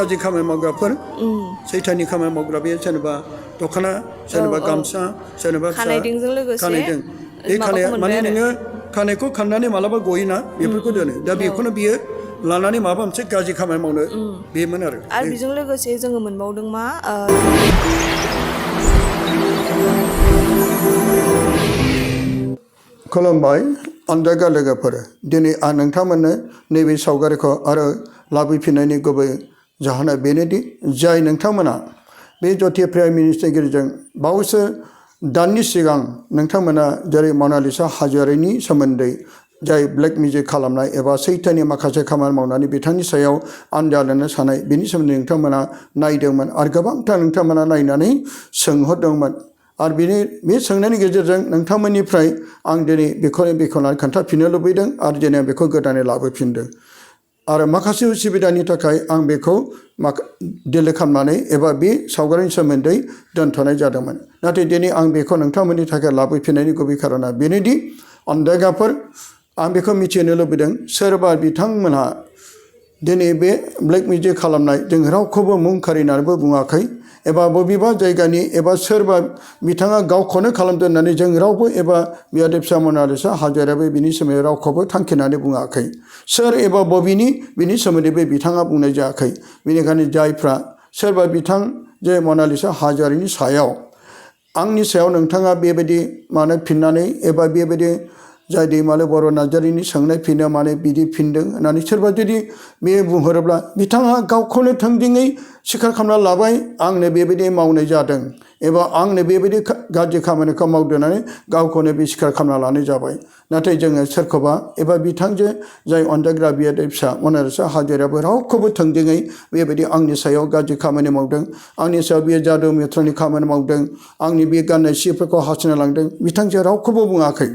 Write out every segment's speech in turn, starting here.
गाज्रि खामानि मावग्राफोर सैथाननि खामानि मावग्रा बे सोरनिबा दख'ना सोरनिबा गामसा सोरनिबा खानायदोंजों लोगोसे खानायदों बे खानाया माने नोङो खानायखौ खाननानै मालाबा गयोना बेफोरखौ दोनो दा बेखौनो बियो लानानै माबा मोनसे गाज्रि खामानि मावनो बेमोन आरो बेजों लोगोसे जोङो मोनबावदों मा खुलुमबाय अनजागा लोगोफोर दिनै आं नोंथांमोननो नैबे सावगारिखौ आरो लाबोफिननायनि गुबै जाहोना बेनोदि जाय नोंथांमोना बे जथि प्राइम मिनिस्टारनि गेजेरजों बावैसो दाननि सिगां नोंथांमोना जेरै मनालिसा हाज'वारिनि सोमोन्दै जाय ब्लेक मेजिक खालामनाय एबा सैथाननि माखासे खामानि मावनानै बिथांनि सायाव आन्दाय लानो सानाय बेनि सोमोन्दै नोंथांमोना नायदोंमोन आरो गोबांथार नोंथांमोना नायनानै सोंहरदोंमोन आरो बे सोंनायनि गेजेरजों नोंथांमोननिफ्राय आं दिनै बेखौनो बेखेवनानै खोन्थाफिननो लुबैदों आरो दिनै बेखौ गोदानै लाबोफिनदों आरो माखासे उसुबिदानि थाखाय आं बेखौ डिलिट खालामनानै एबा बे सावगारिनि सोमोन्दै दोनथ'नाय जादोंमोन नाथाय दिनै आं बेखौ नोंथांमोननि थाखाय लाबोफिननायनि गुबै खारना बेनोदि अनजायगाफोर आं बेखौ मिथिनो लुबैदों सोरबा बिथांमोनहा दिनै बे ब्लेक मेजिक खालामनाय जों रावखौबो मुं खारिनानैबो बुङाखै एबा बबेबा जायगानि एबा सोरबा बिथाङा गावखौनो खालामदों होननानै जों रावबो एबा बियादै फिसा मनालिसा हाज'वारियाबो बिनि सोमोन्दै रावखौबो थांखिनानै बुङाखै सोर एबा बबेनि बिनि सोमोन्दैबो बिथाङा बुंनाय जायाखै बेनिखायनो जायफ्रा सोरबा बिथां जे मनालिसा हाज'वारिनि सायाव आंनि सायाव नोंथाङा बेबायदि मानो फिननानै एबा बेबायदि जाय दैमालु बर' नार्जारिनि सोंनाय फिनो मानो बिदि फिनदों होननानै सोरबा जुदि बे बुंहरोब्ला बिथाङा गावखौनो थोंजोङै स्वीकार खालामना लाबाय आंनो बेबायदि मावनाय जादों एबा आंनो बेबायदि गाज्रि खामानिखौ मावदों होननानै गावखौनो बे स्वीकार खालामना लानाय जाबाय नाथाय जोङो सोरखौबा एबा बिथांजो जाय अनजाग्रा बियादै फिसा मनालिसा हाज'वारियाबो रावखौबो थोंजोङै बेबायदि आंनि सायाव गाज्रि खामानि मावदों आंनि सायाव बियो जादु मेथ्रनि खामानि मावदों आंनि बे गाननाय सिफोरखौ हासिना लांदों बिथांजोआ रावखौबो बुङाखै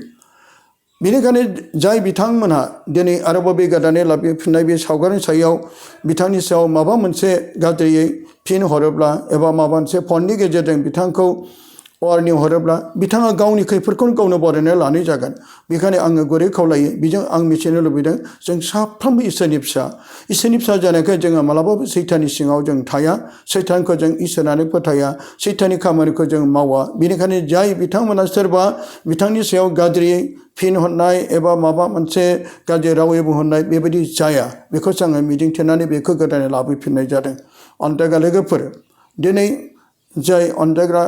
बेनिखायनो जाय बिथांमोनहा दिनै आरोबाव बे गोदानै लाबोफिननाय बे सावगारिनि सायाव बिथांनि सायाव माबा मोनसे गाज्रियै फिन हरोब्ला एबा माबा मोनसे फननि गेजेरजों बिथांखौ वार्निं हरोब्ला बिथाङा गावनि खैफोदखौनो गावनो बरायनानै लानाय जागोन बेखायनो आङो गुरै खावलायो बेजों आं मिथिनो लुबैदों जों साफ्रोमबो इसोरनि फिसा जानायखाय जोङो मालाबाबो सैथाननि सिङाव जों थाया सैथानखौ जों इसोरानो फोथाया सैथाननि खामानिखौ जों मावा बेनिखायनो जाय बिथांमोना सोरबा बिथांनि सायाव गाज्रियै फिन हरनाय एबा माबा मोनसे गाज्रि रावै बुंहरनाय बेबायदि जाया बेखौसो आङो मिजिंथिनानै बेखौ गोदानै लाबोफिननाय जादों अनजायगा लोगोफोर दिनै जाय अनजायग्रा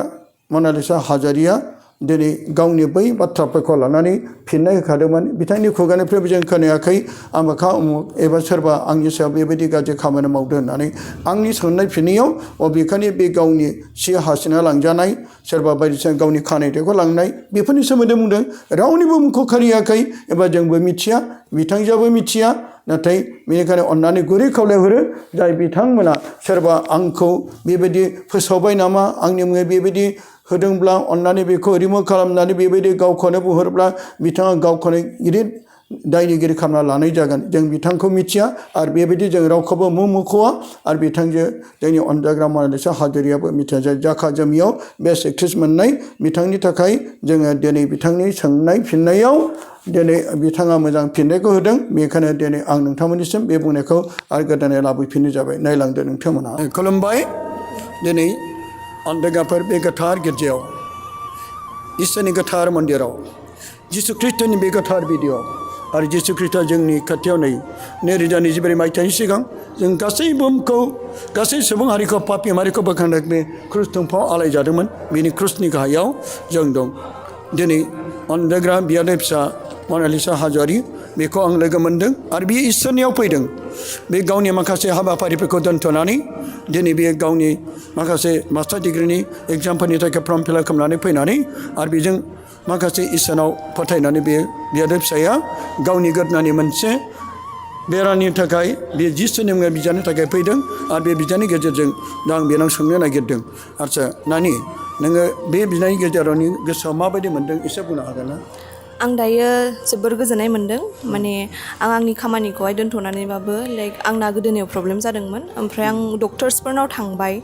मनालिसा हाज'वारिया दिनै गावनि बै बाथ्राफोरखौ लानानै फिननाय होखादोंमोन बिथांनि खुगानिफ्रायबो जों खोनायाखै आमोखा उमुख एबा सोरबा आंनि सायाव बेबायदि गाज्रि खामानि मावदों होननानै आंनि सोंनाय फिननायाव बबेखानि बे गावनि सि हासिना लांजानाय सोरबा बायदिसिना गावनि खानायखौ लांनाय बेफोरनि सोमोन्दै बुंदों रावनिबो मुंखौ खारियाखै एबा जोंबो मिथिया बिथांजोआबो मिथिया नाथाय बेनिखायनो अननानै गुरै खावलायहरो जाय बिथांमोना सोरबा आंखौ बेबायदि फोसावबाय नामा आंनि मुङै बेबायदि होदोंब्ला अननानै बेखौ रिमुभ खालामनानै बेबायदि गावखौनो बुंहरोब्ला बिथाङा गावखौनो गिदिर दायनिगिरि खालामना लानाय जागोन जों बिथांखौ मिथिया आरो बेबायदि जों रावखौबो मुं मख'वा आरो बिथांजो जोंनि अनजाग्रा मनालिसा हाज'वारियाबो मिथिया जाय जाखा जोमियाव बेस्ट एक्ट्रेस मोननाय बिथांनि थाखाय जोङो दिनै बिथांनि सोंनाय फिननायाव दिनै बिथाङा मोजां फिननायखौ होदों बेखायनो दिनै आं नोंथांमोननिसिम बे बुंनायखौ आरो गोदानै लाबोफिननाय जाबाय नायलांदो नोंथांमोनहा खुलुमबाय दिनै अनजायगाफोर बे गोथार गिर्जायाव इसोरनि गोथार मन्दिराव जिसु ख्रीष्टनि बे गोथार भिडिअ आरो जिसु ख्रीष्टआ जोंनि खाथियाव नै 2024 मायथाइनि सिगां जों गासै बुहुमखौ गासै सुबुं हारिखौ पापि माहारिखौ बोखांनो बे क्रुस दंफाङाव आलायजादोंमोन बेनि क्रुसनि गाहायाव जों दं दिनै अनजायग्रा बियादै फिसा मनालिसा हाज'वारि बेखौ आं लोगो मोन्दों आरो बियो इसोरनियाव फैदों बे गावनि माखासे हाबाफारिफोरखौ दोनथ'नानै दिनै बियो गावनि माखासे मास्टार डिग्रिनि एग्जामफोरनि थाखाय फर्म फिलआप खालामनानै फैनानै आरो बेजों माखासे इसोरनाव फोथायनानै बे बियादै फिसाया गावनि गोदनानि मोनसे बेरामनि थाखाय बे जिसुनि मुङै बिजानो थाखाय फैदों आरो बे बिजानि गेजेरजों दा आं बेनाव सोंनो नागिरदों आदसा नानि नोङो बे बिनायनि गेजेराव गोसोआव माबायदि मोन्दों एसे बुंनो हागोन ना आं दायो जोबोर गोजोननाय मोन्दों माने आं आंनि खामानिखौहाय दोनथ'नानैबाबो लाइक आंना गोदोनायाव प्रब्लेम जादोंमोन ओमफ्राय आं डक्टर्सफोरनाव थांबाय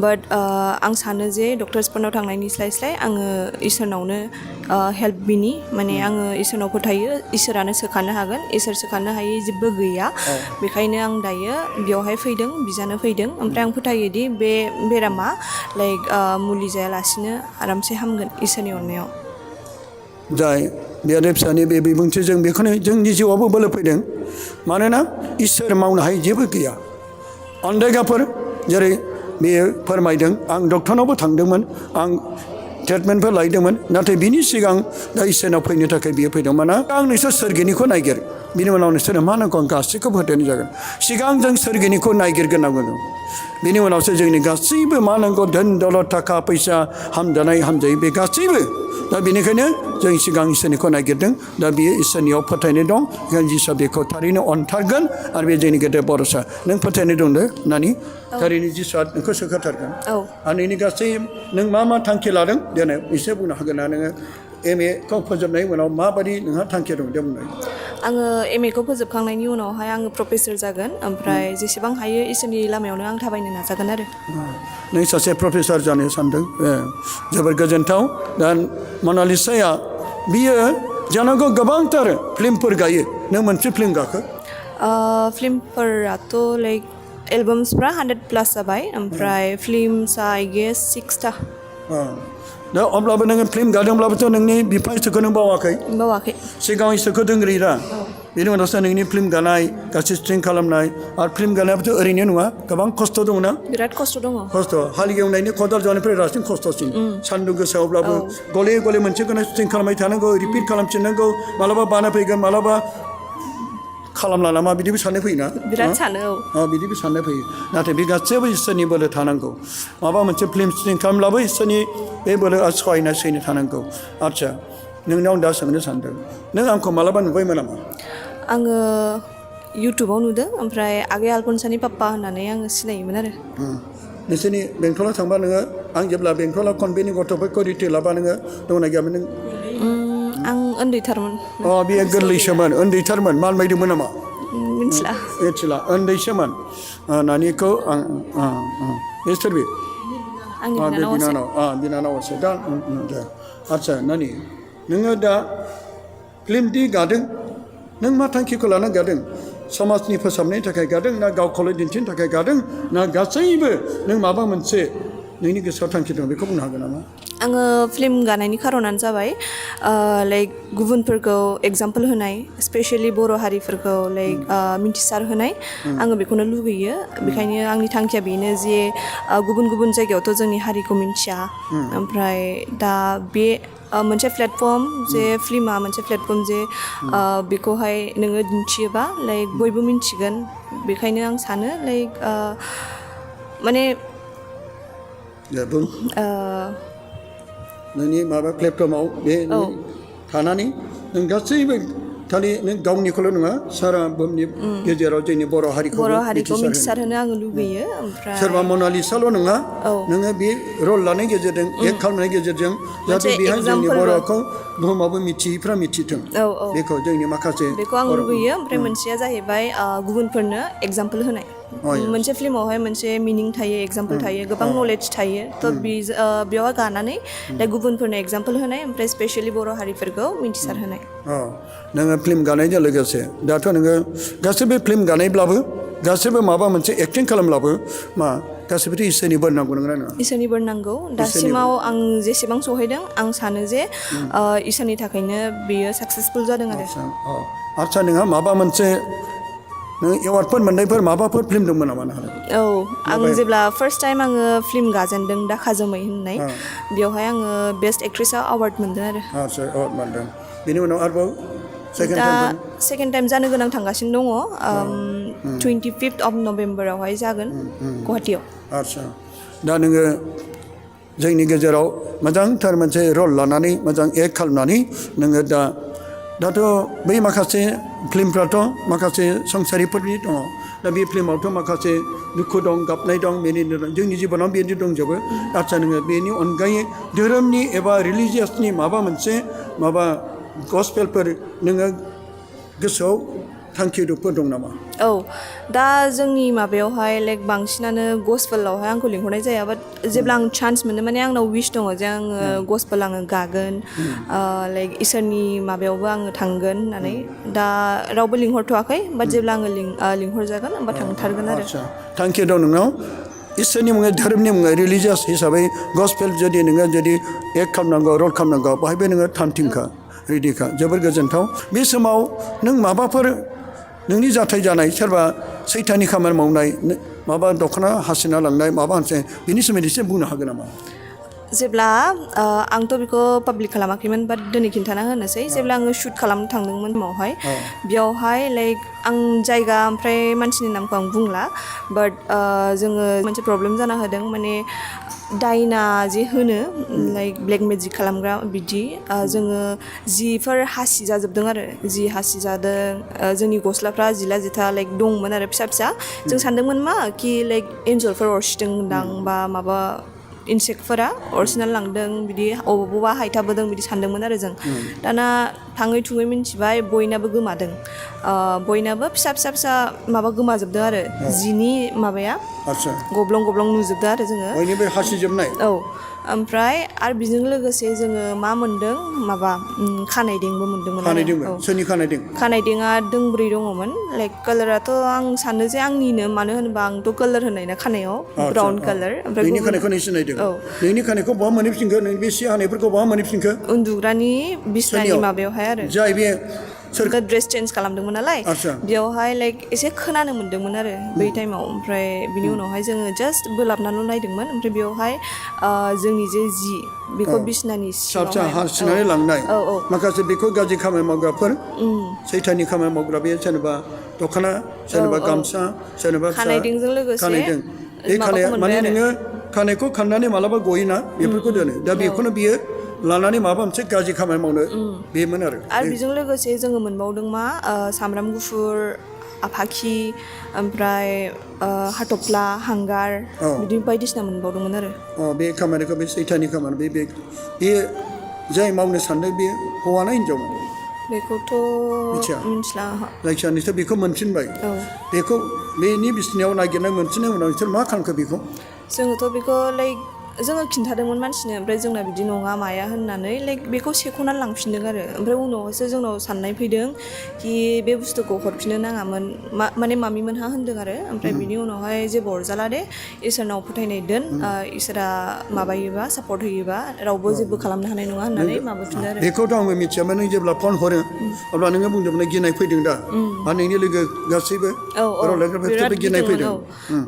बाट आं सानो जे डक्टर्सफोरनाव थांनायनि स्लाय आङो इसोरनावनो हेल्प बिनि माने आङो इसोरनाव फोथायो इसोरानो सोखानो हागोन इसोर सोखानो हायै जेबो गैया बेखायनो आं दायो बेयावहाय फैदों बिजानो फैदों ओमफ्राय आं फोथायोदि बे बेरामा लाइक मुलि जायालासिनो आरामसे हामगोन इसोरनि अननायाव जाय बियादै फिसानि बे बिबुंथि जों बेखौनो जोंनि जिउआवबो बोलो फैदों मानोना इसोर मावनो हायै जेबो गैया अनदायगाफोर जेरै बेयो फोरमायदों आं डक्टरनावबो थांदोंमोन आं ट्रिटमेन्टफोर लायदोंमोन नाथाय बिनि सिगां दा इसोरनाव फैनो थाखाय बियो फैदों मानोना आं नोंसोर सोरगिनिखौ नायगिर बिनि उनाव नोंसोरो मा नांगौ आं गासैखौबो होदेरनाय जागोन सिगां जों सोरगिनिखौ नायगिरग्रोनांगौ बिनि उनावसो जोंनि गासैबो मा नांगौ धोन दौलत थाखा फैसा हामजानाय हामजायै बे गासैबो दा बेनिखायनो जों सिगां इसोरनिखौ नागिरदों दा बियो इसोरनियाव फोथायनाय दं जिसुआ बेखौ थारैनो अनथारगोन आरो बे जोंनि गेदेर भरसा नों फोथायनाय दं दे नानि थारैनो जिसुआ नोंखौ सोखाथारगोन आरो नोंनि गासै नों मा थांखि लादों देनो एसे बुंनो हागोन ना नोङो MA खौ फोजोबनायनि उनाव माबायदि नोंहा थांखि दं दे बुंनाय आङो MA खौ फोजोबखांनायनि उनावहाय आङो प्रफेसर जागोन ओमफ्राय जेसेबां हायो इसोरनि लामायावनो आं थाबायनो नाजागोन आरो नों सासे प्रफेसर जानो सानदों जोबोर गोजोनथाव दा मनालिसाया बियो जानांगौ गोबांथार फिल्मफोर गायो नों मोनसे फिल्म गाखो फिल्मफोराथ' लाइक एलबाम्सफ्रा 100+ जाबाय ओमफ्राय फिल्मसा आइ गेस 6टा दा अब्लाबो नोङो फिल्म गादोंब्लाबोथ' नोंनि बिफा इसोरखौ नों बावाखै सिगां इसोरखौ दोनग्रोयोरा बेनि उनावसो नोंनि फिल्म गानाय गासै स्ट्रिं खालामनाय आरो फिल्म गानायाबोथ' ओरैनो नङा गोबां खस्थ' दङ ना बिराद खस्थ' दङ खस्थ' हाल एवनायनि खदाल जानायनिफ्राय रासिन खस्थ'सिन सान्दुं गोसायावब्लाबो गले गले मोनसेखौनो स्ट्रिं खालामबाय थानांगौ रिपिट खालामफिननांगौ मालाबा बाना फैगोन मालाबा खालामला नामा बिदिबो साननाय फैयोना बिराद सानो बिदिबो साननाय फैयो नाथाय बे गासैबो इसोरनि बोलो थानांगौ माबा मोनसे फिल्म स्ट्रिं खालामब्लाबो इसोरनि बे बोलोआ सहायना सैनो थानांगौ आदसा नोंनाव दा सोंनो सानदों नों आंखौ मालाबा नुबायमोन नामा आङो इउटुबाव नुदों ओमफ्राय आगै आलफनसानि पाप्पा होननानै आङो सिनायोमोन आरो नोंसोरनि बेंटलाव थांबा नोङो आं जेब्ला बेंटलाव कनभेन्टनि गथ'फोरखौ रिटेल लाबा नोङो दंना गैयामोन नों आं उन्दैथारमोन बियो गोरलैसोमोन उन्दैथारमोन माल बायदोंमोन नामा मिथिला उन्दैसोमोन नानिखौ आं बे सोर बे आंनि बिनानावसो दा आदसा नानि नोङो दा फिल्मदि गादों नों मा थांखिखौ लानानै गादों समाजनि फोसाबनायनि थाखाय गादों ना गावखौल' दिन्थिनो थाखाय गादों ना गासैबो नों माबा मोनसे नोंनि गोसोआव थांखि दं बेखौ बुंनो हागोन नामा आङो फिल्म गानायनि खारनानो जाबाय लाइक गुबुनफोरखौ एगजामपोल होनाय स्पेसियेलि बर' हारिफोरखौ लाइक मिन्थिसार होनाय आङो बेखौनो लुगैयो बेखायनो आंनि थांखिया बेनो जे गुबुन गुबुन जायगायावथ' जोंनि हारिखौ मिन्थिया ओमफ्राय दा बे मोनसे प्लेटफर्म जे फिल्मा मोनसे प्लेटफर्म जे बेखौहाय नोङो दिन्थियोबा लाइक बयबो मिन्थिगोन बेखायनो आं सानो लाइक माने नोंनि माबा प्लेटफर्माव बे थानानै नों गासैबो खालि नों गावनिखौल' नङा सारा बुहुमनि गेजेराव जोंनि बर' हारिखौ मिथिसार होनो आङो लुगैयो ओमफ्राय सोरबा मनालिसाल' नङा नोङो बे रल लानायनि गेजेरजों एक्ट खालामनायनि गेजेरजों जाहाथे बेहाय जोंनि बर'खौ बुहुमावबो मिथियैफ्रा मिथिथों बेखौ जोंनि माखासे बेखौ आं लुगैयो ओमफ्राय मोनसेया जाहैबाय गुबुनफोरनो एगजामपोल होनाय मोनसे फिल्मावहाय मोनसे मिनिं थायो एगजामपोल थायो गोबां नलेज थायो थ' बेयावहाय गानानै दा गुबुनफोरनो एगजामपोल होनाय ओमफ्राय स्पेसियेलि बर' हारिफोरखौ मिन्थिसार होनाय नोङो फिल्म गानायजों लोगोसे दाथ' नोङो गासैबो फिल्म गानायब्लाबो गासैबो माबा मोनसे एक्टिं खालामब्लाबो गासैबोथ' इसोरनि बोर नांगौ नंगौना नङा इसोरनि बोर नांगौ दासिमाव आं जेसेबां सहैदों आं सानो जे इसोरनि थाखायनो बेयो साक्सेसफुल जादों आरो आदसा नोंहा माबा मोनसे नों एवार्डफोर मोननायफोर माबाफोर फिल्म दंमोन नामा आं जेब्ला फार्स्ट टाइम आङो फिल्म गाजेनदों दाखा जोमै होननाय बेवहाय आङो बेस्ट एक्ट्रेसआव एवार्ड मोनदों आरो एवार्ड मोनदों बेनि उनाव आरोबाव सेकेन्ड टाइम जानो गोनां थांगासिनो दङ 25th of Novemberआवहाय जागोन गुवाहाटियाव आदसा दा नोङो जोंनि गेजेराव मोजांथार मोनसे रल लानानै मोजां एक्ट खालामनानै नोङो दाथ' बै माखासे फिल्मफ्राथ' माखासे संसारिफोरनि दङ दा बे फिल्मावथ' माखासे दुखु दं गाबनाय दं बेनि जोंनि जिबनाव बेनि दंजोबो आदसा नोङो बेनि अनगायै धोरोमनि एबा रिलिजियासनि माबा मोनसे गस्पेलफोर नोङो गोसोआव थांखिफोर दं नामा? औ दा जोंनि माबायावहाय लाइक बांसिनानो गस्पेलावहाय आंखौ लिंहरनाय जाया बाट जेब्ला आं चान्स मोनो माने आंनाव विश दङ जे आङो गस्पेल आङो गागोन लाइक इसोरनि माबायावबो आङो थांगोन होननानै दा रावबो लिंहरथ'वाखै बाट जेब्ला आङो लिंहरजागोन होमबा थांथारगोन आरो थांखि दं नोंनाव इसोरनि मुङै धोरोमनि मुङै रिलिजियास हिसाबै गस्पेल जुदि नोङो जुदि एक खालामनांगौ रल खालामनांगौ बाहायबो नोङो थामथिंखा रेडिखा जोबोर गोजोनथाव बे समाव नों माबाफोर नोंनि जाथाय जानाय सोरबा सैथाननि खामानि मावनाय माबा दख'ना हासिना लांनाय माबा मोनसे बिनि सोमोन्दै एसे बुंनो हागोन नामा? जेब्ला आंथ' बेखौ पाब्लिक खालामाखैमोन बाट दिनै खिन्थाना होनोसै जेब्ला आङो शुट खालामनो थांदोंमोन समावहाय बेयावहाय लाइक आं जायगा ओमफ्राय मानसिनि नामखौ आं बुंला बाट जोङो मोनसे प्रब्लेम जाना होदों माने दायना जे होनो लाइक ब्लेक मेजिक खालामग्रा बिदि जोङो जिफोर हासि जाजोबदों आरो जि हासि जादों जोंनि गस्लाफ्रा जिला जिथा लाइक दंमोन आरो फिसा फिसा जों सानदोंमोन मा कि लाइक एन्जरफोर अरसिदोंदां बा माबा इनसेक्टफोरा अरसिनानै लांदों बिदि अबावबा हायथाबोदों बिदि सानदोंमोन आरो जों दाना थाङै थुङै मिन्थिबाय बयनाबो गोमादों बयनाबो फिसा फिसा फिसा माबा गोमाजोबदों आरो जिनि माबाया गब्लं गब्लं नुजोबदों आरो जोङो बयनिबो हासिजोबनाय औ ओमफ्राय आरो बेजों लोगोसे जोङो मा मोनदों माबा खानायदेंबो मोनदोंमोन खानायदेंबो सोरनि खानायदें खानायदेंआ दोंब्रै दङमोन लाइक कालाराथ' आं सानो जे आंनिनो मानो होनोबा आंथ' कालार होनाय ना खानायाव ब्राउन कालार ओमफ्राय नोंनि खानायखौ नों सिनायदों नोंनि खानायखौ बहा मोनहैफिनखो नों बे सि हानायफोरखौ बहा मोनहैफिनखो उन्दुग्रानि बिसनानि माबायावहाय आरो जाय बे सोरखौ ड्रेस चेन्ज खालामदोंमोन नालाय बेयावहाय लाइक एसे खोनानो मोन्दोंमोन आरो बै टाइमाव ओमफ्राय बिनि उनावहाय जोङो जास्ट बोलाबनानैल' नायदोंमोन ओमफ्राय बेयावहाय जोंनि जे जि बेखौ बिसनानि फिसा हासिनानै लांनाय माखासे बेखौ गाज्रि खामानि मावग्राफोर सैथाननि खामानि मावग्रा बे जेनेबा दख'ना सोरनिबा गामसा सोरनिबा खानायदेंजों लोगोसे खानायदें बे खानाया माने नोङो खानायखौ खाननानै मालाबा गयोना बेफोरखौ दोनो दा बेखौनो बियो लानानै माबा मोनसे गाज्रि खामानि मावनो बेमोन आरो बेजों लोगोसे जोङो मोनबावदों मा सामब्राम गुफुर आफाखि ओमफ्राय हाथफ्ला हांगार बिदि बायदिसिना मोनबावदोंमोन आरो बे खामानिखौ बे सैथाननि खामानि बे जाय मावनो सानदों बे हौवा ना हिनजावमोन बेखौथ' मिथिला जायखिया नोंसोर बेखौ मोनफिनबाय बेखौ बेनि बिसिनायाव नागिरनाय मोनफिननाय उनाव नोंसोर मा खालामखो बेखौ जोङोथ' बेखौ लाइक जोङो खिन्थादोंमोन मानसिनो ओमफ्राय जोंना बिदि नङा माया होननानै लाइक बेखौ सेख'नानै लांफिनदों आरो ओमफ्राय उनावसो जोंनाव साननाय फैदों कि बे बुस्थुखौ हरफिननो नाङामोन माने मामिमोनहा होनदों आरो ओमफ्राय बिनि उनावहाय जेबो अरजाला दे इसोरनाव फोथायनाय दोन इसोरा माबायोबा सापर्ट होयोबा रावबो जेबो खालामनो हानाय नङा होननानै माबाफिनदो आरो बेखौथ' आंबो मिथियामोन नों जेब्ला फन हरो अब्ला नोङो बुंदोंमोन गिनाय फैदों दा आरो नोंनि लोगो गासैबो बिराद गिनाय फैदों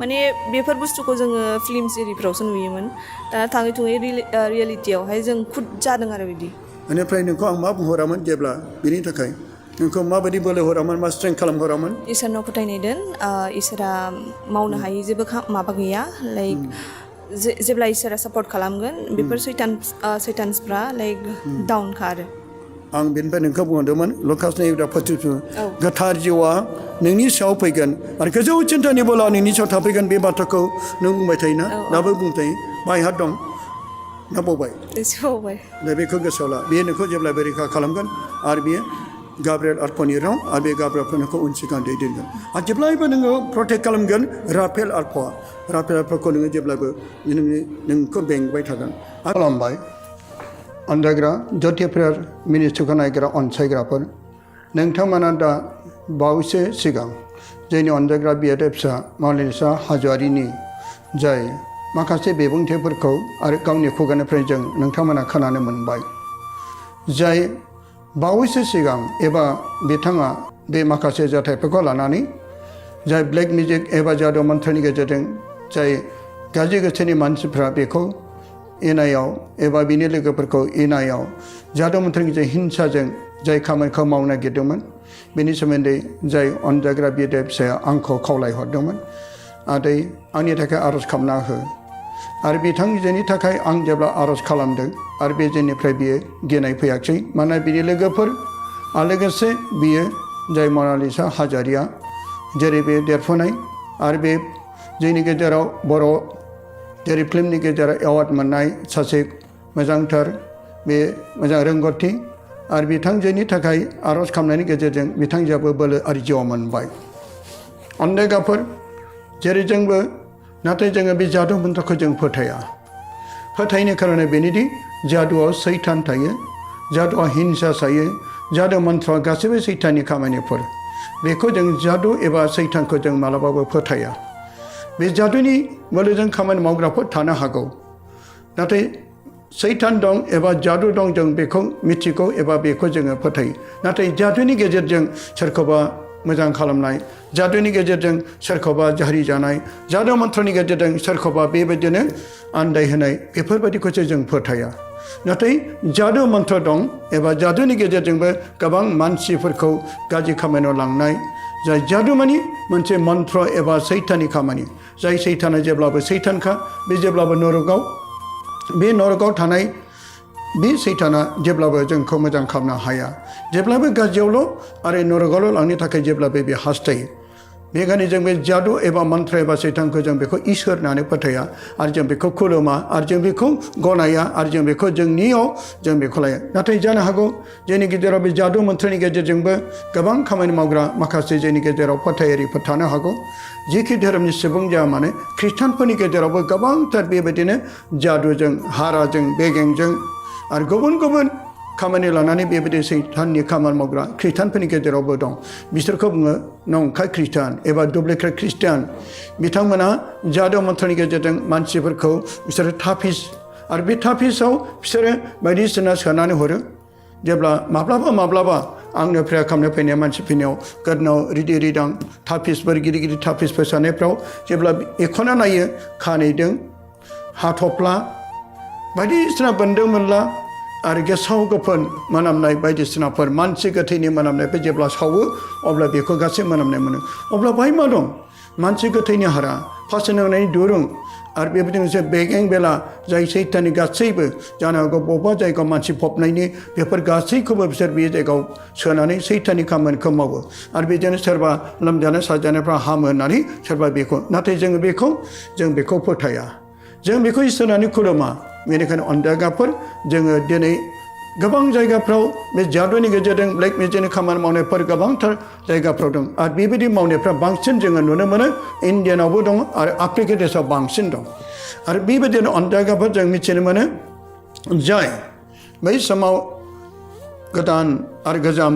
माने बेफोर बुस्थुखौ जोङो फिल्म सिरिफ्रावसो नुयोमोन दा थाङै थुङै रियेलिटियावहाय जों खुद जादों आरो बिदि बेनिफ्राय नोंखौ आं मा बुंहरामोन जेब्ला बिनि थाखाय नोंखौ माबायदि बोलो हरामोन मा स्ट्रेंथ खालामहरामोन इसोरनाव फोथायनाय दोन इसोरा मावनो हायि जेबो माबा गैया लाइक जेब्ला इसोरा सापर्ट खालामगोन बेफोर सैतान्सफ्रा लाइक डाउनखा आरो आं बेनिफ्राय नोंखौ बुंहरदोंमोन लुकासनि गोथार जिउआ नोंनि सायाव फैगोन आरो गोजौ चिन्तानि बोला नोंनि सायाव थाफैगोन बे बाथ्राखौ नों बुंबाय थायोना दाबो बुंबाय थायो बायहा दं ना बावबाय दा बेखौ गोसोआव ला बेयो नोंखौ जेब्लाबो रैखा खालामगोन आरो बेयो गाब्रिएल आरफनि राव आरो बे गाब्रिएल नोंखौ उन सिगां दैदेनगोन आरो जेब्लायबो नोङो प्रटेक्ट खालामगोन राफेल आरफखौ नोङो जेब्लाबो नोंखौ बेंबाय थागोन खालामबाय अनजायग्रा जथिफोर मिनिस्ट्रिखौ नायग्रा अनसायग्राफोर नोंथांमोना दा बावैसो सिगां जोंनि अनजायग्रा बिएडएफसा मावलिसा हाजोआरिनि जाय माखासे बिबुंथिफोरखौ आरो गावनि खुगानिफ्राय जों नोंथांमोना खोनानो मोनबाय जाय बावैसो सिगां एबा बिथाङा बे माखासे जाथायफोरखौ लानानै जाय ब्लेक मेजिक एबा जादु मन्त्रनि गेजेरजों जाय गाज्रि गोसोनि मानसिफ्रा बेखौ इनायाव एबा बिनि लोगोफोरखौ इनायाव जादु मन्त्रनि जे हिंसाजों जाय खामानिखौ मावनो नागिरदोंमोन बेनि सोमोन्दै जाय अनजाग्रा बिएडएफ फिसाया आंखौ खावलायहरदोंमोन आदै आंनि थाखाय आर'ज खालामना हो आरो बिथांजोनि थाखाय आं जेब्ला आर'ज खालामदों आरो बे जोंनिफ्राय बियो गिनाय फैयाखै मानोना बिनि लोगोफोर आरो लोगोसे बियो जाय मनालिसा हाजोआरिया जेरै बे देरफुनाय आरो बे जोंनि गेजेराव बर' जेरै फिल्मनि गेजेराव एवार्ड मोननाय सासे मोजांथार बे मोजां रोंगौथि आरो बिथांजोनि थाखाय आर'ज खालामनायनि गेजेरजों बिथांजोआबो बोलो आरो जिउ मोनबाय अनदेगाफोर जेरै जोंबो नाथाय जोङो बे जादु मन्त्रखौ जों फोथायनो खार'ना बेनोदि जादुआव सैतान थायो जादुआव हिंसा थायो जादु मन्त्रआ गासैबो सैताननि खामानिफोर बेखौ जों जादु एबा सैतानखौ जों मालाबाबो फोथाया बे जादुनि बोलोजों खामानि मावग्राफोर थानो हागौ नाथाय सैतान दं एबा जादु दं जों बेखौ मिथिगौ एबा बेखौ जोङो फोथायो नाथाय जादुनि गेजेरजों सोरखौबा मोजां खालामनाय जादुनि गेजेरजों सोरखौबा जाहारि जानाय जादु मन्त्रनि गेजेरजों सोरखौबा बेबायदिनो आन्दायहोनाय बेफोरबायदिखौसो जों फोथाया नाथाय जादु मन्त्र दं एबा जादुनि गेजेरजोंबो गोबां मानसिफोरखौ गाज्रि खामानियाव लांनाय जाय जादु मानि मोनसे मन्त्र एबा सैताननि खामानि जाय सैताना जेब्लाबो सैतानखा बे जेब्लाबो नरकआव थानाय बे सैताना जेब्लाबो जोंखौ मोजां खालामनो हाया जेब्लाबो गाज्रियावल' आरो नरकआवल' लांनो थाखाय जेब्लाबो बे हास्थायो बेखायनो जों बे जादु एबा मन्त्र एबा सैतानखौ जों बेखौ इसोर होननानै फोथाया आरो जों बेखौ खुलुमा आरो जों बेखौ गनाया आरो जों बेखौ जोंनियाव जों बेखौ लाया नाथाय जानो हागौ जोंनि गेजेराव बे जादु मन्त्रनि गेजेरजोंबो गोबां खामानि मावग्रा माखासे जोंनि गेजेराव फोथायारिफोर थानो हागौ जिखि धोरोमनि सुबुं जाया मानो ख्रिस्टानफोरनि गेजेरावबो गोबांथार बेबायदिनो जादुजों हाराजों बेगेंजों आरो गुबुन गुबुन खामानि लानानै बेबायदि सैताननि खामानि मावग्रा ख्रिस्टानफोरनि गेजेरावबो दं बिसोरखौ बुङो नंखाय ख्रिस्टान एबा डुप्लिकेट ख्रिस्टान बिथांमोना जादु मन्त्रनि गेजेरजों मानसिफोरखौ बिसोरो थाफिस आरो बे थाफिसाव बिसोरो बायदिसिना सोनानै हरो जेब्ला माब्लाबा आंनो प्रेयार खालामनो फैनाय मानसि फैनायाव गोदोनाव रिदि रिदां थाफिसफोर गिदिर गिदिर थाफिसफोर सोनायफ्राव जेब्ला एख'ना नायो खानायदों हाथफ्ला बायदिसिना बोन्दों मोनला आरो गेसाव गोफोन मोनामनाय बायदिसिनाफोर मानसि गोथैनि मोनामनायफोर जेब्ला सावो अब्ला बेखौ गासै मोनामनाय मोनो अब्ला बाहाय मा दं मानसि गोथैनि हारा फासोनांनायनि दुरुं आरो बेबायदिनो मोनसे बेगें बेला जाय सैताननि गासैबो जानो हागौ बबेबा जायगायाव मानसि फबनायनि बेफोर गासैखौबो बिसोर बे जायगायाव सोनानै सैताननि खामानिखौ मावो आरो बेजोंनो सोरबा लोमजानाय साजानायफ्रा हामो होननानै सोरबा बेखौ नाथाय जों बेखौ फोथाया जों बेखौ इसोर होननानै खुलुमा बेनिखायनो अनदेगाफोर जोङो दिनै गोबां जायगाफ्राव बे जादुनि गेजेरजों ब्लेक मेजिकनि खामानि मावनायफोर गोबांथार जायगाफ्राव दं आरो बेबायदि मावनायफ्रा बांसिन जोङो नुनो मोनो इण्डियानावबो दङ आरो आफ्रिका देशआव बांसिन दं आरो बेबायदिनो अनदेगाफोर जों मिथिनो मोनो जाय बै समाव गोदान आरो गोजाम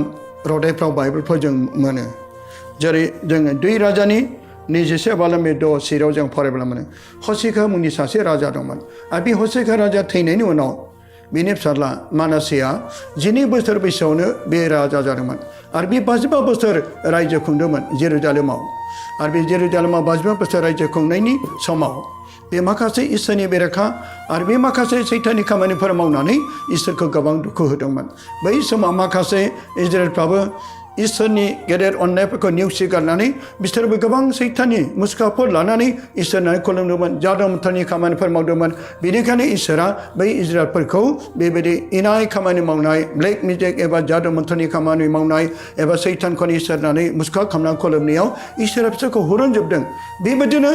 रादायफ्राव बाइबेलफ्राव जों मोनो जेरै जोङो 2 राजानि 21 बालमे 6 सिराव जों फरायब्ला मोनो हसिका मुंनि सासे राजा दंमोन आरो बे हसिका राजा थैनायनि उनाव बिनि फिसाज्ला मानासेया 12 बोसोर बैसोआवनो बे राजा जादोंमोन आरो बे 55 बोसोर रायजो खुंदोंमोन जेरुजालेमाव आरो बे जेरुजालेमाव 55 बोसोर रायजो खुंनायनि समाव बे माखासे इसोरनि बेरेखा आरो बे माखासे सैताननि खामानिफोर मावनानै इसोरखौ गोबां दुखु होदोंमोन बै समाव माखासे इजराइलफ्राबो इसोरनि गेदेर अननायफोरखौ नेवसिगारनानै बिसोरबो गोबां सैताननि मुसुखाफोर लानानै इसोरनानै खुलुमदोंमोन जादु मन्त्रनि खामानिफोर मावदोंमोन बेनिखायनो इसोरा बै इजराइलफोरखौ बेबायदि इनाय खामानि मावनाय ब्लेक मेजिक एबा जादु मन्त्रनि खामानि मावनाय एबा सैतानखौ इसोरनानै मुसुखा खालामनानै खुलुमनायाव इसोरा बिसोरखौ हुरुनजोबदों बेबायदिनो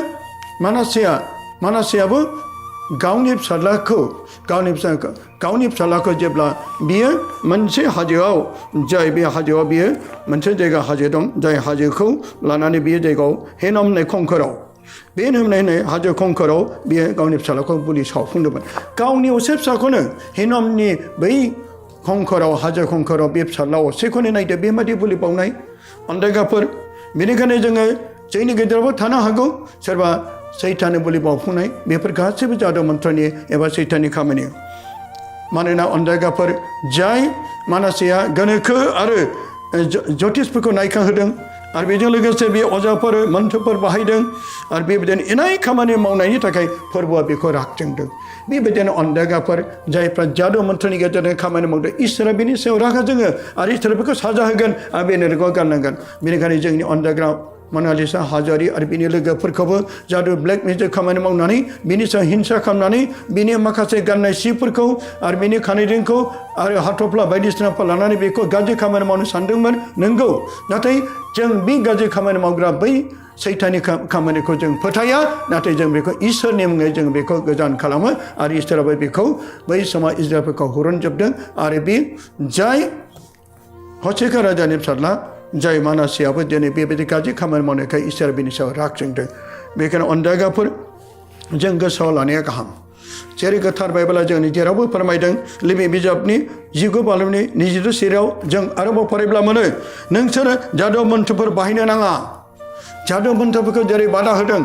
मानासेयाबो गावनि फिसाज्लाखौ जेब्ला बियो मोनसे हाजोआव बे हाजोआव बियो मोनसे जायगा हाजो दं जाय हाजोखौ लानानै बे जायगायाव हेनम होननाय खंखराव बे होननाय हाजो खंखराव बियो गावनि फिसाज्लाखौ बुलि सावफुंदोंमोन गावनि असे फिसाखौनो हेनमनि बै खंखराव हाजो खंखराव बे फिसाज्ला असेखौनो नायदो बेबायदि बुलि बावनाय अनदेगाफोर बेनिखायनो जोङो जोंनि गेजेरावबो थानो हागौ सोरबा सैताननि बुलि बावफुंनाय बेफोर गासैबो जादु मन्त्रनि एबा सैताननि खामानि मानोना अनदेगाफोर जाय मानासेया गोनोखो आरो ज्योतिषफोरखौ नायखांहोदों आरो बेजों लोगोसे बे अजाफोर मन्त्रफोर बाहायदों आरो बेबायदिनो इनाय खामानि मावनायनि थाखाय फोरबोआ बेखौ रागजोंदों बेबायदिनो अनदेगाफोर जायफ्रा जादु मन्त्रनि गेजेरजों खामानि मावदों इसोरा बेनि सायाव रागा जोङो आरो इसोरा बेखौ साजा होगोन आरो बे नरकआव गारनांगोन बेनिखायनो जोंनि अनदेगा मनालिसा हाजारि आरो बिनि लोगोफोरखौबो जादु ब्लेक मेजिक खामानि मावनानै बिनि सायाव हिंसा खालामनानै बिनि माखासे गाननाय सिफोरखौ आरो बिनि खानायदिंखौ आरो हाथफ्ला बायदिसिनाफोर लानानै बेखौ गाज्रि खामानि मावनो सानदोंमोन नंगौ नाथाय जों बे गाज्रि खामानि मावग्रा बै सैताननि खामानिखौ जों फोथाया नाथाय जों बेखौ इसोरनि मुङै जों बेखौ गोजान खालामो आरो इसोराबो बेखौ बै समाव इजराइलफोरखौ हुरुनजोबदों आरो बे जाय हसेखा राजानि फिसाज्ला जाय मानासियाबो दिनै बेबायदि गाज्रि खामानि मावनायखाय इसोर बिनि सायाव राग जोंदों बेखायनो अनदायगाफोर जों गोसोआव लानाया गाहाम जेरै गोथार बाइबेला जोंनि जेरावबो फोरमायदों लिबि बिजाबनि 19 बालुनि 22 सिरियाव जों आरोबाव फरायब्ला मोनो नोंसोरो जादु मन्त्रफोर बाहायनो नाङा जादु मन्त्रफोरखौ जेरै बादा होदों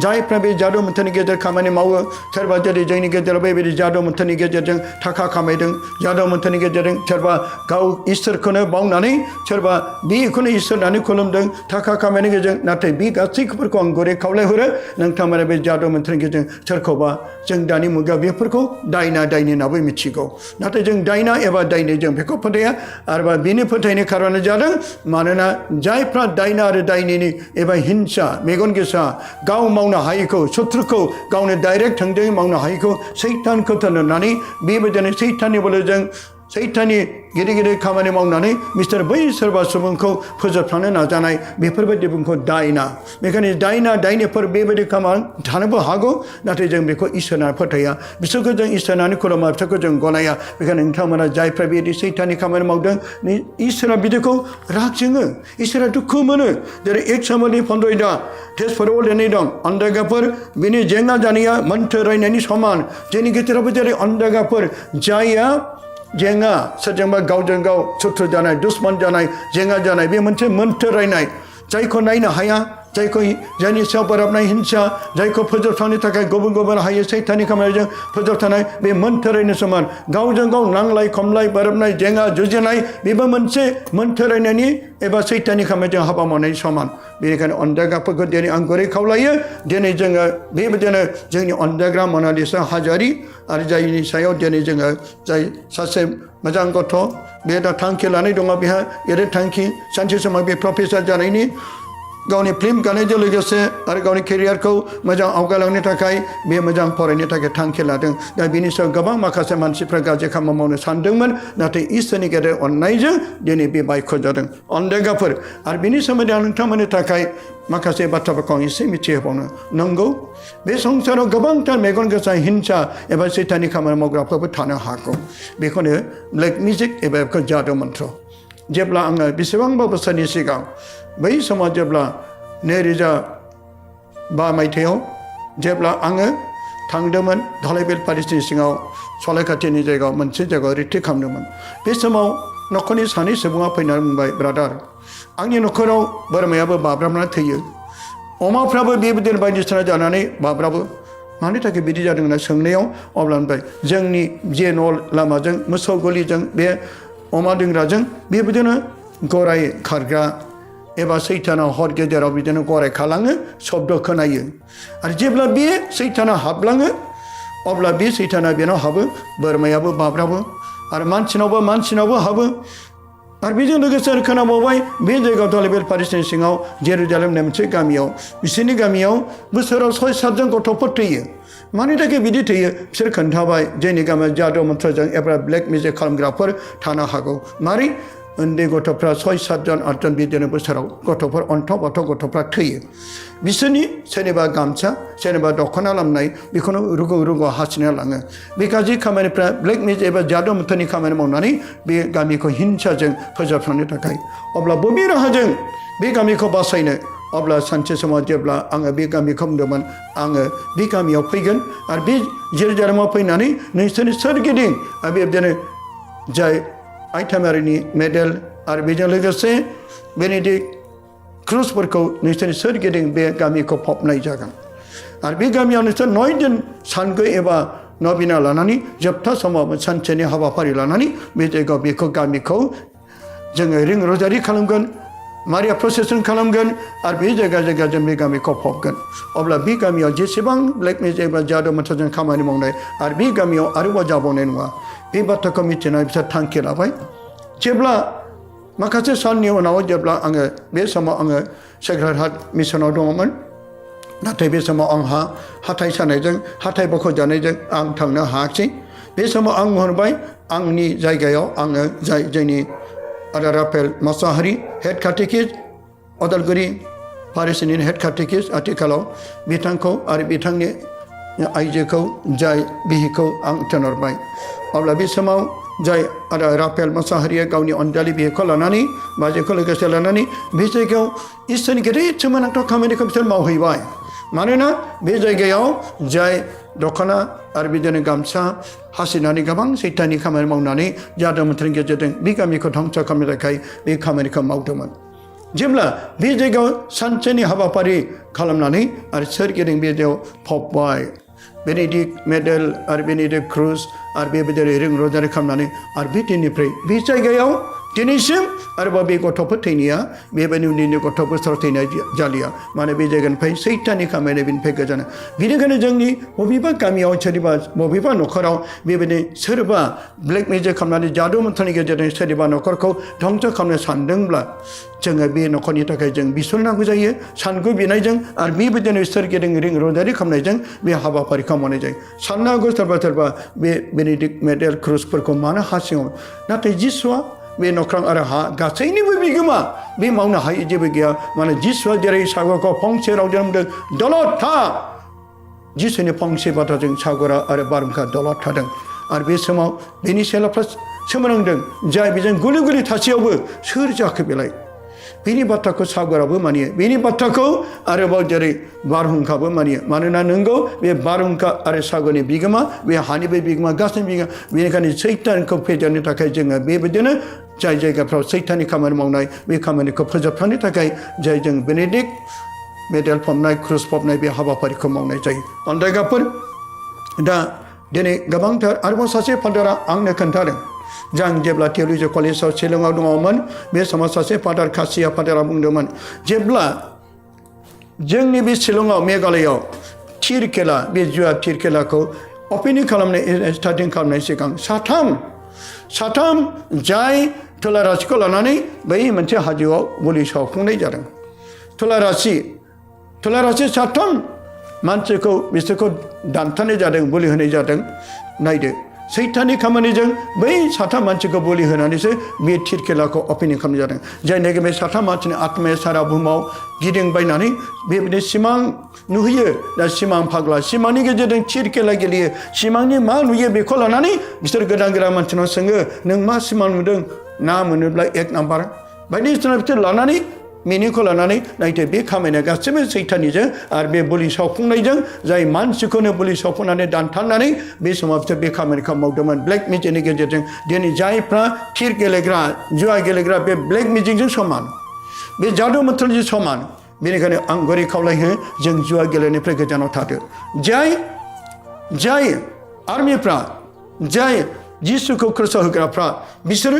जायफ्रा बे जादु मन्त्रनि गेजेर खामानि मावो सोरबा जेरै जोंनि गेजेराव बेबायदि जादु मन्त्रनि गेजेरजों थाखा खामायदों जादु मन्त्रनि गेजेरजों सोरबा गाव इसोरखौनो बावनानै सोरबा बेखौनो इसोर होननानै खुलुमदों थाखा खामायनायनि गेजेरजों नाथाय बे गासैफोरखौ आं गुरै खावलायहरो नोंथांमोना बे जादु मन्त्रनि गेजेरजों सोरखौबा जों दानि मुगायाव बेफोरखौ दायना दायनि होननाबो मिथिगौ नाथाय जों दायना एबा दायनि जों बेखौ फोथाया आरोबा बेनि फोथायनाय खारना जादों मानोना जायफ्रा दायना आरो दायनिनि एबा हिंसा मेगन गोसा गाव मावनो हायैखौ शत्रुखौ गावनो डाइरेक्ट थोंजोङै मावनो हायैखौ सैतानखौ थोननानै बेबायदिनो सैताननि बोलोजों सैताननि गिदिर गिदिर खामानि मावनानै मिस्टार बै सोरबा सुबुंखौ फोजोबस्रांनो नाजानाय बेफोरबायदि बुंखौ दायना बेखायनो दायना दायनिफोर बेबायदि खामानि थानोबो हागौ नाथाय जों बेखौ इसोरना फोथाया बिसोरखौ जों इसोरनानै खुलुमा बिसोरखौ जों गनाया बेखायनो नोंथांमोना जायफ्रा बेबायदि सैताननि खामानि मावदों इसोरा बिदिखौ राग जोङो इसोरा दुखु मोनो जेरै 1 सामुएलनि 15 टेस्टफोराव लिरनाय दं अनदायगाफोर बिनि जेंना जानाया मोन्थोर रायनायनि समान जोंनि गेजेरावबो जेरै अनदायगाफोर जायहा जेंना सोरजोंबा गावजों गाव सुथ्रु जानाय दुश्मन जानाय जेंना जानाय बे मोनसे मोन्थोर रायनाय जायखौ नायनो हाया जायखौ जायनि सायाव बोराबनाय हिंसा जायखौ फोजोबस्रांनो थाखाय गुबुन गुबुन हायो सैताननि खामानिजों फोजोबथानाय बे मोन्थोर रायनाय समान गावजों गाव नांलाय खमलाय बोराबनाय जेंना जुजिनाय बेबो मोनसे मोन्थोर रायनायनि एबा सैताननि खामानिजों हाबा मावनायनि समान बेनिखायनो अनदायग्राफोरखौ दिनै आं गुरै खावलायो दिनै जोङो बेबायदिनो जोंनि अनदायग्रा मनालिसा हाजारि आरो जायनि सायाव दिनै जोङो जाय सासे मोजां गथ' बे दा थांखि लानाय दङ बेहा गेदेर थांखि सानसे समाव बे प्रफेसार जानायनि गावनि फिल्म गानायजों लोगोसे आरो गावनि केरियारखौ मोजां आवगायलांनो थाखाय बे मोजां फरायनो थाखाय थांखि लादों दा बेनि सायाव गोबां माखासे मानसिफ्रा गाज्रि खामानि मावनो सानदोंमोन नाथाय इसोरनि गेदेर अननायजों दिनै बे बायख' जादों अनदायगाफोर आरो बेनि सोमोन्दै आं नोंथांमोननि थाखाय माखासे बाथ्राफोरखौ आं एसे मिथिहोबावनो नंगौ बे संसाराव गोबांथार मेगन गोसा हिंसा एबा सैताननि खामानि मावग्राफोरबो थानो हागौ बेखौनो ब्लेक मिउजिक एबा जादु मन्त्र जेब्ला आङो बेसेबांबा बोसोरनि सिगां बै समाव जेब्ला 2005 मायथाइयाव जेब्ला आङो थांदोंमोन धलाइबेल पारिसनि सिङाव सलायखाथिनि जायगायाव मोनसे जायगायाव रिट्रिट खालामदोंमोन बे समाव न'खरनि सानै सुबुङा फैनानै बुंबाय ब्रादार आंनि न'खराव बोरमायाबो बाब्राबना थैयो अमाफ्राबो बेबायदिनो बायदिसिना जानानै बाब्राबो मानि थाखाय बिदि जादों होनना सोंनायाव अब्ला होनबाय जोंनि जे न' लामाजों मोसौ गलिजों बे अमा दोंग्राजों बेबायदिनो गराय खारग्रा एबा सैताना हर गेजेराव बिदिनो गराय खालाङो शब्द खोनायो आरो जेब्ला बे सैताना हाबलाङो अब्ला बे सैताना बेनाव हाबो बोरमायाबो बाब्राबो आरो मानसिनावबो हाबो आरो बेजों लोगोसे खोनाबावबाय बे जायगायाव धलाइबेल पारिसनि सिङाव जेरुजालेम होननाय मोनसे गामियाव बिसोरनि गामियाव बोसोराव 6-7 जन गथ'फोर थैयो मानि थाखाय बिदि थैयो बिसोर खोन्थाबाय जोंनि गामियाव जादु मन्त्रजों एबा ब्लेक मिउजिक खालामग्राफोर थानो हागौ मारै उन्दै गथ'फ्रा 6-7 जन 8 जन बिदिनो बोसोराव गथ'फोर अन्थाव बाथाव गथ'फ्रा थैयो बिसोरनि सोरनिबा गामसा सोरनिबा दख'ना लामनाय बेखौनो रुगु हासिना लाङो बे गाज्रि खामानिफ्रा ब्लेक मिउजिक एबा जादु मन्त्रनि खामानि मावनानै बे गामिखौ हिंसाजों फोजोबस्रांनो थाखाय अब्ला बबे राहाजों बे गामिखौ बासायनो अब्ला सानसे समाव जेब्ला आङो बे गामिखौ बुंदोंमोन आङो बे गामियाव फैगोन आरो बे जेरुजालेमाव फैनानै नोंसोरनि सोरगिदिं बेबायदिनो जाय आइथामारिनि मेडेल आरो बेजों लोगोसे बेनेडिक्ट क्रुसफोरखौ नोंसोरनि सोरगिदिं बे गामिखौ फबनाय जागोन आरो बे गामियाव नोंसोर 9 दिन सानगो एबा नबिना लानानै जोबथा समाव सानसेनि हाबाफारि लानानै बे जायगायाव बेखौ गामिखौ जोङो रिं रजारि खालामगोन मारिया प्रसेसन खालामगोन आरो बे जायगा जों बे गामिखौ फबगोन अब्ला बे गामियाव जेसेबां ब्लेक मिउजिक एबा जादु मन्त्रजों खामानि मावनाय आरो बे गामियाव आरोबाव जाबावनाय नङा बे बाथ्राखौ मिथिनानै बिसोर थांखि लाबाय जेब्ला माखासे साननि उनाव जेब्ला आङो बे समाव आङो सेक्रेट हार्ट मिसनाव दङमोन नाथाय बे समाव आंहा हाथाइ सानायजों हाथाइ बख'जानायजों आं थांनो हायाखिसै बे समाव आं हरबाय आंनि जायगायाव आङो जाय जोंनि आदा राफेल मासाहारि हेड काटेकिस्ट उदालगुरि पारिसनि हेड काटेकिस्ट आथिखालाव बिथांखौ आरो बिथांनि आइजोखौ जाय बिहिखौ आं थिनहरबाय अब्ला बे समाव जाय आरो राफेल मोसाहारिया गावनि अनजालि बिखौ लानानै बाजैखौ लोगोसे लानानै बे जायगायाव इसोरनि गिदिर सोमोनांथाव खामानिखौ बिसोर मावहैबाय मानोना बे जायगायाव जाय दख'ना आरो बिदिनो गामसा हासिनानै गोबां सैताननि खामानि मावनानै जादों मोनथारनि गेजेरजों बे गामिखौ धंस खालामनो थाखाय बे खामानिखौ मावदोंमोन जेब्ला बे जायगायाव सानसेनि हाबाफारि खालामनानै आरो सोरगिदिं बे जायगायाव फबबाय बेनेडिक्ट मेडेल आरो बेनेडिक्ट क्रुज आरो बेबायदिनो रिं रजारि खालामनानै आरो बे दिननिफ्राय बे जायगायाव दिनैसिम आरोबाव बे गथ'फोर थैनाया बेबायदि उन्दैनि गथ'फोर थैनाय जालिया माने बे जायगानिफ्राय सैताननि खामानिया बेनिफ्राय गोजान बेनिखायनो जोंनि बबेबा गामियाव सोरनिबा बबेबा न'खराव बेबायदि सोरबा ब्लेक मेजिक खालामनानै जादु मन्त्रनि गेजेरजों सोरनिबा न'खरखौ धंस खालामनो सानदोंब्ला जोङो बे न'खरनि थाखाय जों बिसरनांगौ जायो सानगु बिनायजों आरो बेबायदिनो सोरगिदिं रिं रजारि खालामनायजों बे हाबाफारिखौ मावनाय जायो साननो हागौ सोरबा बे बेनेडिक्ट मेडेल क्रुजफोरखौ मानो हा सिङाव नाथाय जिसुआ बे नख्रां आरो हा गासैनिबो बिगोमा बे मावनो हायै जेबो गैया माने जिसुआ जेरै सागरखौ फंसे रावजों बुंदों दलद था जिसुनि फंसे बाथ्राजों सागरा आरो बारहुंखा दलद थादों आरो बे समाव बेनि सेलाफ्रा सोमोनांदों जाय बेजों गुलि गुलि थासेयावबो सोर जाखो बेलाय बेनि बाथ्राखौ सागराबो मानियो बेनि बाथ्राखौ आरोबाव जेरै बारहुंखाबो मानियो मानोना नोंगौ बे बारहुंखा आरो सागरनि बिगोमा बे हानिबो बिगोमा गासैनि बिगोमा बेनिखायनो सैतानखौ फेजेननो थाखाय जोङो बेबायदिनो जाय जायगाफ्राव सैताननि खामानि मावनाय बे खामानिखौ फोजोबस्रांनो थाखाय जाय जों बेनेडिक्ट मेडेल फबनाय क्रुज फबनाय बे हाबाफारिखौ मावनाय जायो अनदायगाफोर दा दिनै गोबांथार आरोबाव सासे फादारा आंनो खोन्थादों जों जेब्ला थिय'ल'जि कलेजाव शिलंआव दङमोन बे समाव सासे फादार खासिया फादारा बुंदोंमोन जेब्ला जोंनि बे शिलंआव मेघालयआव थिर खेला बे जुवा थिर खेलाखौ अपेनिं खालामनाय स्टार्टिं खालामनाय सिगां साथाम जाय थुलारासिखौ लानानै बै मोनसे हाजोआव बलि सावफुंनाय जादों थुलारासि साथाम मानसिखौ बिसोरखौ दानथारनाय जादों बलि होनाय जादों नायदो सैताननि खामानिजों बै साथाम मानसिखौ बलि होनानैसो बे थिर खेलाखौ अपेनिं खालामनाय जादों जायनाखि बे साथाम मानसिनि आत्माया सारा बुहुमाव गिदिंबायनानै बेबायदि सिमां नुहैयो दा सिमां फाग्ला सिमांनि गेजेरजों थिर खेला गेलेयो सिमांनि मा नुयो बेखौ लानानै बिसोर गोदान मानसिनाव सोङो नों मा सिमां नुदों ना मोनोब्ला 1 नाम्बार बायदिसिना बिसोर लानानै मिनिंखौ लानानै नायदो बे खामानिया गासैबो सैताननिजों आरो बे बलि सावफुंनायजों जाय मानसिखौनो बलि सावफुंनानै दानथारनानै बे समाव बिसोर बे खामानिखौ मावदोंमोन ब्लेक मेजिकनि गेजेरजों दिनै जायफ्रा थिर गेलेग्रा जुवा गेलेग्रा बे ब्लेक मेजिकजों समान बे जादु मन्त्रजों समान बेनिखायनो आं गुरै खावलायो जों जुवा गेलेनायनिफ्राय गोजानाव थादो जाय आर्मिफ्रा जाय जिसुखौ खृष्ट होग्राफ्रा बिसोरो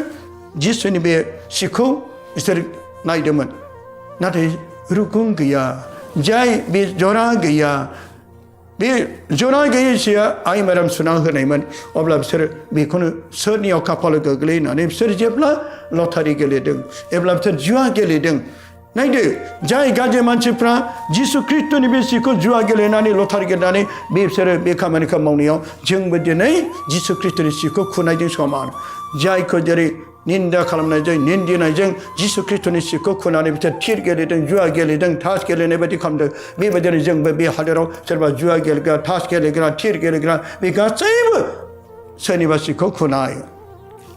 जिसुनि बे सिखौ बिसोर नायदोंमोन नाथाय रुगुं गैया जाय बे जरा गैया बे जरा गैयै सिया आइ माराम सुना होनायमोन अब्ला बिसोर बेखौनो सोरनियाव खाफाल गोग्लैनानै बिसोर जेब्ला लटारि गेलेदों एब्ला बिसोर जुवा गेलेदों नायदो जाय गाज्रि मानसिफ्रा जिसु ख्रिस्ट'नि बे सिखौ जुवा गेलेनानै लटारि गेलेनानै बिसोरो बे खामानिखौ मावनायाव जोंबो दिनै जिसु ख्रिस्ट'नि सिखौ खुनायजों समान जायखौ जेरै निन्दा खालामनायजों निन्दिनायजों जिसु ख्रिस्ट'नि सिखौ खुनानै बिसोर थिर गेलेदों जुवा गेलेदों थास गेलेनाय बायदि खालामदों बेबायदिनो जोंबो बे हादोराव सोरबा जुवा गेलेग्रा थास गेलेग्रा थिर गेलेग्रा बे गासैबो सोरनिबा सिखौ खुनाय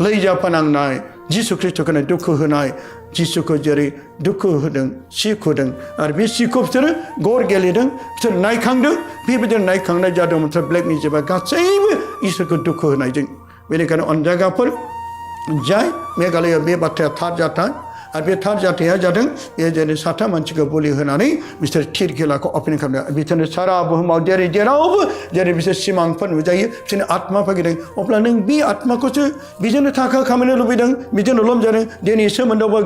लैजा फोनांनाय जिसु ख्रिस्ट'खौनो दुखु होनाय जिसुखौ जेरै दुखु होदों सि खुदों आरो बे सिखौ बिसोरो गर गेलेदों बिसोर नायखांदों बेबायदिनो नायखांनाय जादों बिसोर ब्लेक मेजिकआ गासैबो इसोरखौ दुखु होनायजों बेनिखायनो अनजायगाफोर जाय मेघालयआव बे बाथ्राया थार जाथाय आरो बे थार जाथाया जादों बे जेरै साथाम मानसिखौ बलि होनानै बिसोर थिर खेलाखौ अपेनिं खालामदों बिसोरनो सारा बुहुमाव जेरै जेरावबो जेरै बिसोर सिमांफोर नुजायो बिसोरनि आत्मा फैदों अब्ला नों बे आत्माखौसो बेजोंनो थाखा खामायनो लुबैदों बेजोंनो लोमजादों दिनै एसे मोनदावबा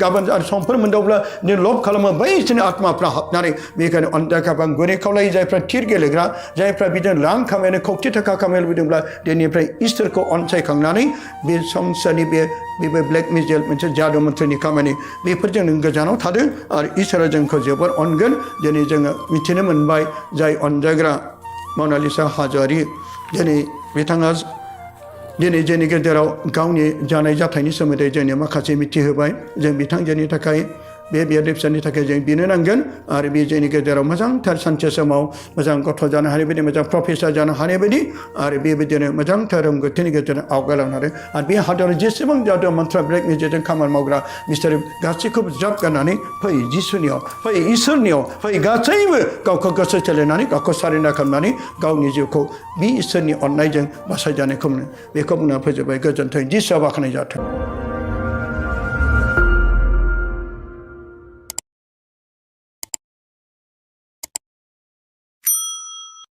गाबोन आरो समफोर मोनदावब्ला दिनै लब खालामो बैसोरनि आत्माफ्रा हाबनानै बेखायनो अनजायगाखौ आं गुरै खावलायो जायफ्रा थिर गेलेग्रा जायफ्रा बिदिनो रां खामायनो खौथि थाखा खामायनो लुबैदोंब्ला दिनैनिफ्राय इसोरखौ अनसायखांनानै बे संसारनि बे ब्लेक मेजिक मोनसे जादु मन्त्रनि खामानि बेफोरजों नों गोजानाव थादों आरो इसोरा जोंखौ जोबोर अनगोन दिनै जोङो मिथिनो मोनबाय जाय अनजायग्रा मनालिसा हाज'वारि दिनै बिथाङा दिनै जोंनि गेजेराव गावनि जानाय जाथायनि सोमोन्दै जोंनो माखासे मिथिहोबाय जों बिथांजोनि थाखाय बे बियादै फिसानि थाखाय जों बिनो नांगोन आरो बे जोंनि गेजेराव मोजांथार सानसे समाव मोजां गथ' जानो हानाय बायदि मोजां प्रफेसार जानो हानाय बायदि आरो बेबायदिनो मोजांथार रोंगौथिनि गेजेरजों आवगायलांनो हादों आरो बे हादराव जेसेबां जादों मन्त्र ब्रेकनि गेजेरजों खामानि मावग्रा बिसोर गासैखौबो ज्राब गारनानै फै जिसुनियाव फै इसोरनियाव फै गासैबो गावखौ गोसो सोलायनानै गावखौ सारेन्डार खालामनानै गावनि जिउखौ बे इसोरनि अननायजों बासायजानायखौ मोनो बेखौ बुंना फोजोबबाय गोजोन्थों जिसुआ बाख्नाय जाथों